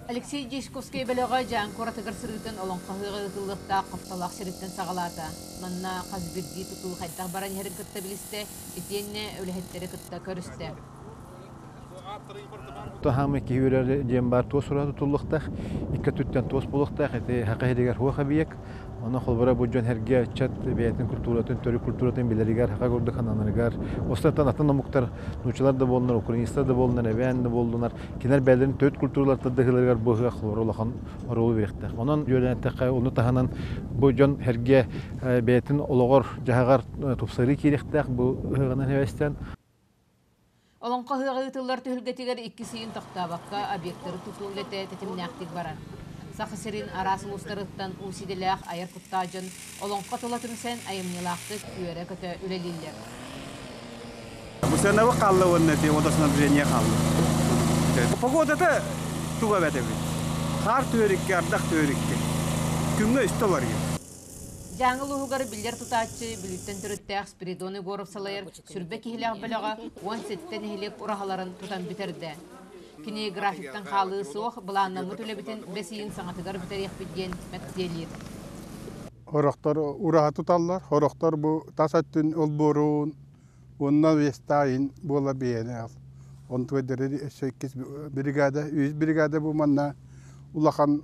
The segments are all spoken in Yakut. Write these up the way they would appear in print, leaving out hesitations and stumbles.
Алексей Дьячковскай бөлөҕө Дьааҥы куоратыгар сырыытын Олоҥхо ыһыаҕа ыытыллыахтаах Хоптолоох сириттэн саҕалаата. Манна хас биирдии тутуу хайдах баран иһэрин кытта билистэ, итиэннэ үлэһиттэри кытта көрүстэ. Таһаамы киһи үөрэр диэн баар туос ураһа тутуллуохтаах, икки өттүттэн туос буолуохтаах, ити саха иһигэр суох эбийиэк. Онон холобура бу дьон эргэ ыччат бэйэтин культуратын, төрүт культуратын билэригэр, саха курдук сананарыгар, остатан атын омуктар, нууччалар да буоллунар, украинецтар да буоллунар, эбээн да буоллунар, кинилэр бэйэлэрин төрүт культураларыттан дыһыыларыгар бу ыһыах холобура улахан оруолу бириэхтээх. Онон үөрэнэттэххэ, ону таһынан бу дьон эргэ бэйэтин олоҕор, дьаһаҕар тупсарыы киириэхтээх бу ыһыаҕынан эбэстэн. Олоҥхо ыһыаҕа ыытыллар түһүлгэтигэр иккис ыйын тохтообокко объектары тутуу үлэтэ тэтимнээхтик барар. Саха сирин араас улуустарыттан уус идэлээх айар куттаах дьон олоҥхо тула түмсэн айымньылаахтык үөрэ-көтө үлэлииллэр. Бу хаалла уонна эти водоснабжение хаалла. Погодата туга эбэтэбит. Хаар түһэрикке, ардах түһэрикке. Күҥҥэ үстэ уларыйар. Дьааҥы улууһугар биллэр тутааччы Бүлүүттэн төрүттээх Спиридон Егоров салайар сүрбэ киһилээх бөлөҕө 17 нэһилиэк ураһаларын тутан бүтэрдэ. Кини графиктан хаалыы суох, былааннаммыт үлэбитин бэс ыйын саҥатыгар бүтэриэхпит диэн мэктиэлиир. Сорохтор ураһа туталлар, сорохтор бу тас өттүн олбуорун уонна вестайын буола биэни ал. Онтуга өссө иккис бригада, үһүс бригада бу манна улахан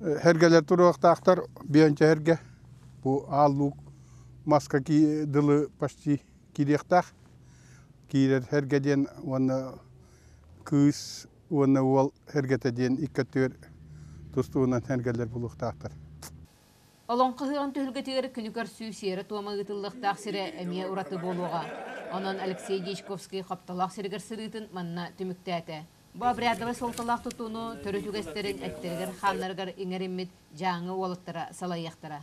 Сэргэлэр туруохтаахтар, биэнчэ сэргэ. Бу Аал Луук маска дылы почти киириэхтээх. Киирэр сэргэ диэн уонна кыыс уонна уол сэргэтэ диэн икки өттүгэр тус-туһунан сэргэлэр булуохтаахтар. Олоҥхо ыһыаҕын түһүлгэтигэр күнү көрсүү сиэрэ-туома ыытыллыахтаах сирэ эмиэ ураты буолуоҕа. Онон Алексей Дьячковский Хоптолоох сиригэр сырыытын манна түмүктээтэ. Бу обрядовай суолталаах тутууну төрүт үгэстэрин эттэригэр-хааннарыгар иҥэриммит Дьааҥы уолаттара салайыахтара.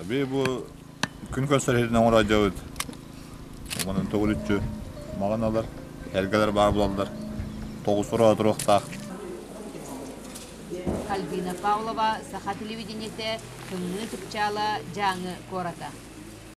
Би бу күн көрсөр иһитин оҥоройдьобут. Онон төгүлүччү маҕаналар, эргэлэр баар буолаллар. Тоҕус ура туруохтаах. Альбина Павлова, Саха телевидениетэ, Тымныы Чыпчаала, Дьааҥы куората.